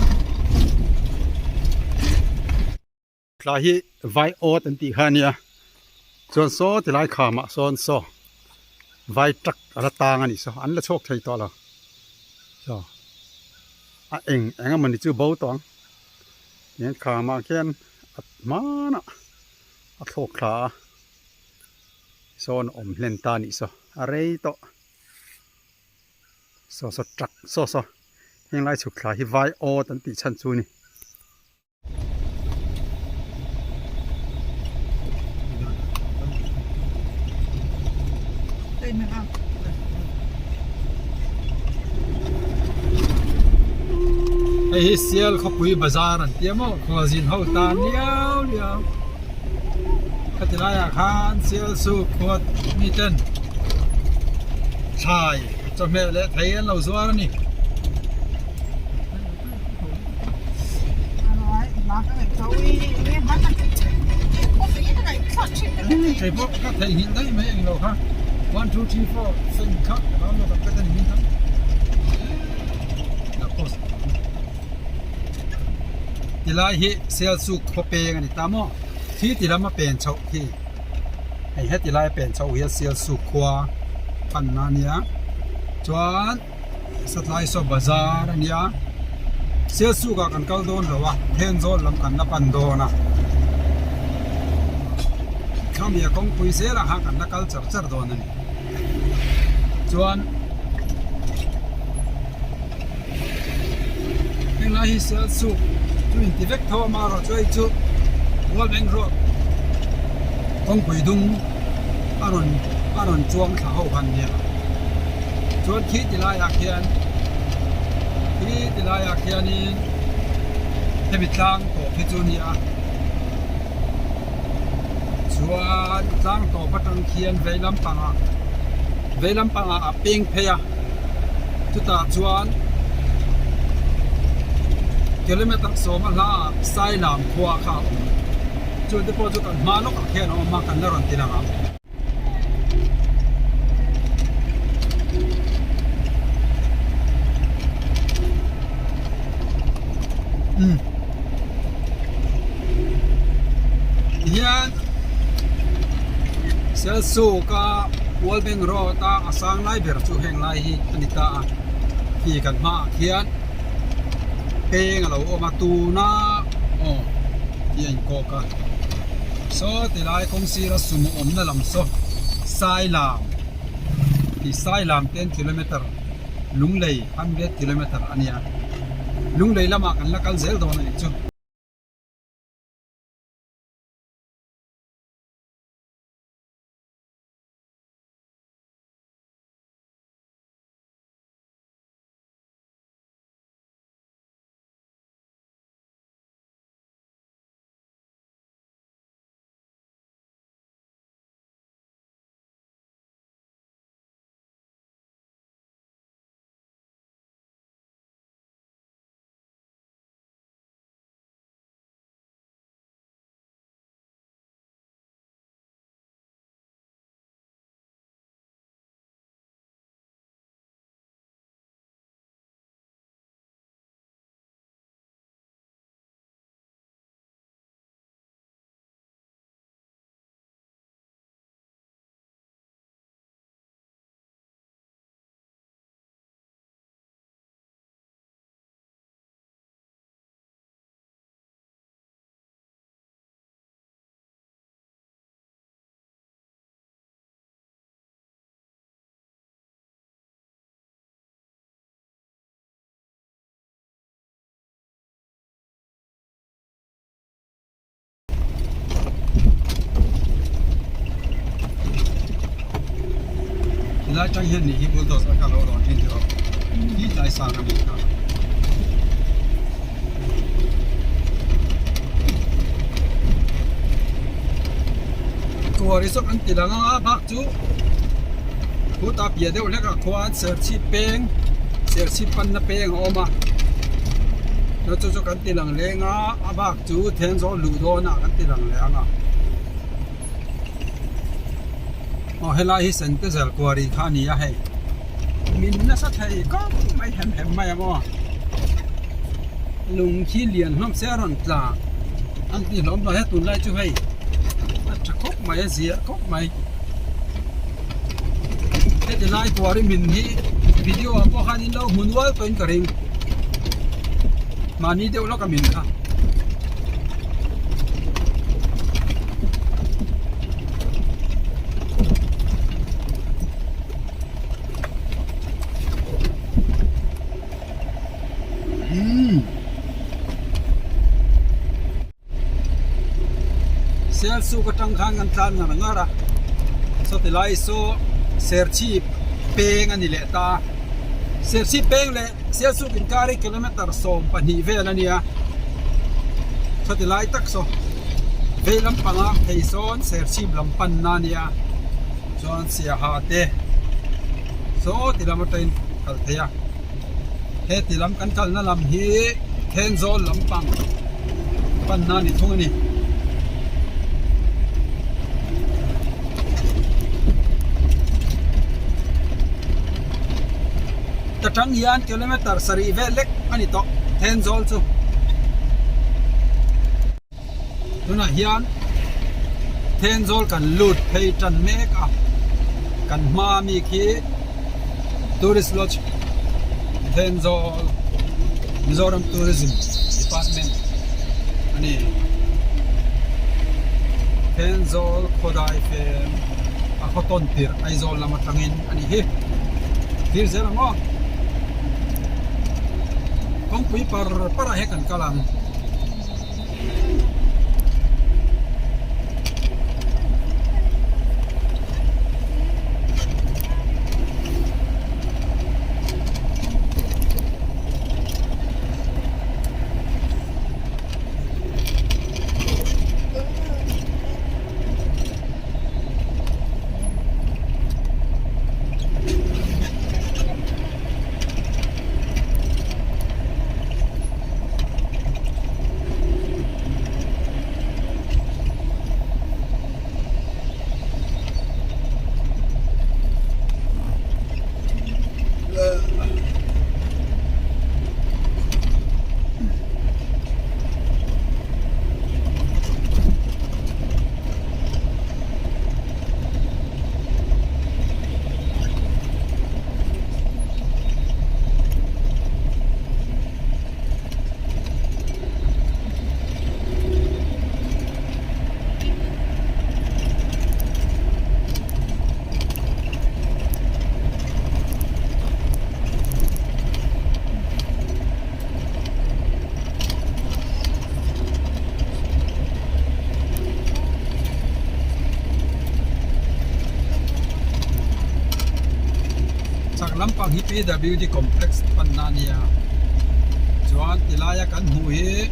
[SPEAKER 1] Tla hi vai awt an tih kha a nia chuan saw ti lai khamah sawn saw. Vai truck a la tang a nih saw an la chhuak thei tawh lo saw a eng eng emawni chu bo tawh ang tihian khamah khian a hmanah a thlawk thla a sawn a awm hlen ta a nih saw a rei tawh saw saw truck saw saw henglai chhuk thla hi vai awt an tih chhan chu a ni. Hei hi Sial khawpui bazar an tia maw khualzin ho tan liau liau khati laiah khan Sial chu khua mi ten thlai chawhmeh leh thei an lo zuar a ni. Kei pawh ka theihnghilh daih mai englo kha one two three four seng kha ka download ang vek a ni min thang la post tilai hi Sialsuk khaw peng a ni ta maw khi ti lam a pen chhoh khi hei heti lai a pen chhoh hian Sialsuk khua panna a nia chuan. Satlai saw bazar a nia Sialsuk ah kan kal dawn lo a Thenzawl lam kan la pan dawn a khami a kawngpui zel ah khan kan la kal char char dawn a ni chuan henglai hi Sialsuk chu inti vek tho a amaherawhchu hei chu World Bank Road kawngpui dung a rawn a rawn chuang thla ho khan nia chuan khi ti laiah khian khi ti laiah khianin hemi tlang tawp hi chu a ni a chuan tlang tawp atang khian vei lampangah vei lampangah a peng phei a chutah chuan kilometer sawma hlaah Sailam khua kha a awm. Chu te pawh chu kan hma lawkah khian a awm a, kan la rawn ti lang ang. Umm. Tihian Sialsuk a World Bank Road a a sang lai ber chu heng lai hi a ni ta a, khi kan hmaah khian peng a lo awm a tuna aw tih a inkawk a saw tilai kawng sira sumo awmna lam saw Sailam tih Sailam ten kilometer Lunglei 100 kilometer a nia Lunglei lamah kan la kal zel dawn a nih chu. Tilai tang hian nih hi bulldozer kha a lo rawn thin tawh hi tlai sang a nih kha. Kuari zawk an ti lang a bak chu khutah piah deuh hlek ah khuan Serchhip peng Serchhip panna peng a awm a chu chu kan ti lang leng a a bak chu Thenzawl luh dawn ah kan ti lang leh ang a aw helai hi Sentezel kuari kha a ni a hei min nasa thei kawng mai hem hem mai ang aw lung khi lian hlawm se a rawn tla an ti hlawm lo he tunlai chu hei a tha khawp mai a zia khawp mai. Heti lai tuari min hi video ah pawh khan in lo hmu nual tawhin ka ring. Mahni deuh lawk a min kha. Umm. Sialsuk atang khan kan tlan ngar ngar a, sawti lai saw Serchhip peng a ni leh ta. Serchhip peng leh Sialsuk inkar hi kilometer 12 vel a nia, sawti lai tak saw vei lampanga phei sawn Serchhip lam panna a nia, chuan Siaha te saw ti lam atangin kal thei a. Heti lam kan kalna lam hi Thenzawl lampang panna a ni thung a ni. Ta tang hian kilometer sarih vel lek a ni tawh Thenzawl chu. Tunah hian Thenzawl kan lut phei tan mek a, kan hma mi khi Tourist Lodge Thenzawl Mizoram Tourism Department a ni. Thenzawl khawdai fem a khaw tawn tirh Aizawl lam atangin a ni hi. Thlir zel ang aw. Kawngpui par parah hian kan kal ang. Chak lampang hi PWD complex panna a nia chuan ti laia kan hmuh hi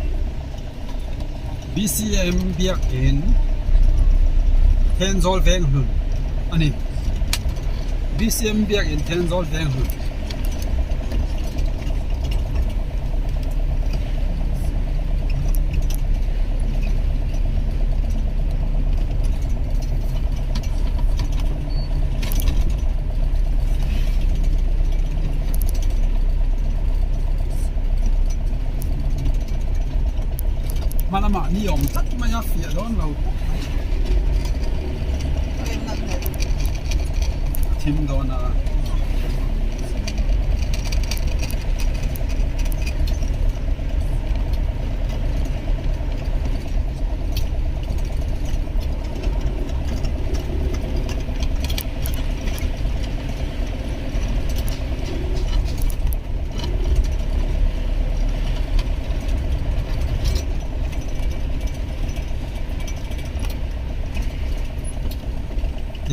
[SPEAKER 1] BCM biakin Thenzawl Venghlun a ni BCM biakin Thenzawl Venghlun. Hma lamah ni awm tlat mai a fiah dawn lo khawp mai a thim dawn a.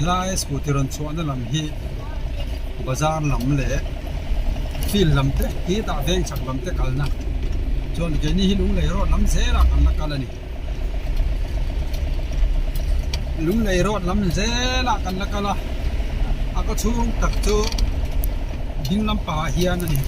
[SPEAKER 1] Tilai scooty rawn chhuahna lam hi bazar lam leh field lam te hi tah veng chhak lam te kalna chuan keini hi lunglei road lam zelah kan la kal a ni. Lunglei road lam zelah kan la kal a a kaw chhung tak chu ding lampangah hian a ni.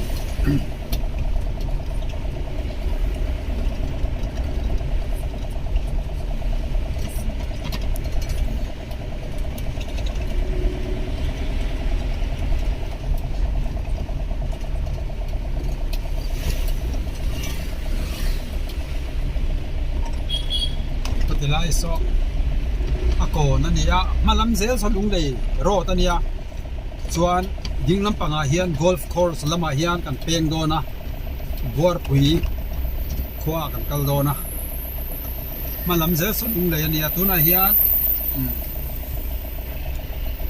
[SPEAKER 1] Tilai saw a kawn a ni a hma lam zel saw lunglei road a nia. Chuan ding lampangah hian golf course lamah hian kan peng dawn a, Buarpui khua ah kan kal dawn a, hma lam zel sawn Lunglei a nia tunah hian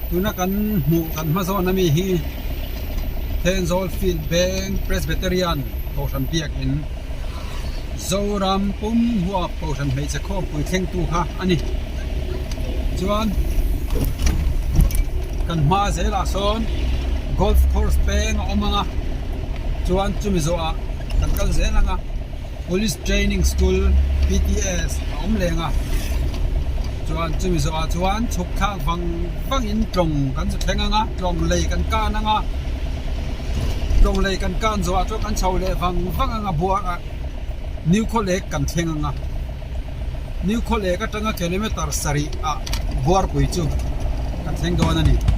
[SPEAKER 1] tuna kan hmuh kan hma zawn ami hi Thenzawl field veng Presbyterian Kohhran biakin Zoram pum huap Kohhran hmeichhe khawmpui thlengtu kha a ni. Chuan kan hma zelah sawn golf course peng a awm ang a, chuan chumi zawhah kan kal zel ang a, Police Training School PTS a awm leng a, chuan chumi zawhah chuan chhuk thlak vang vangin tlawng kan zu thleng ang a, tlawng lei kan kan ang a, tlawng lei kan kan zawhah chuan kan chho leh vang vang ang a buarah New Khawlek kan thleng ang a. New Khawlek atanga kilometer sarih ah Buarpui chu kan thleng dawn a ni.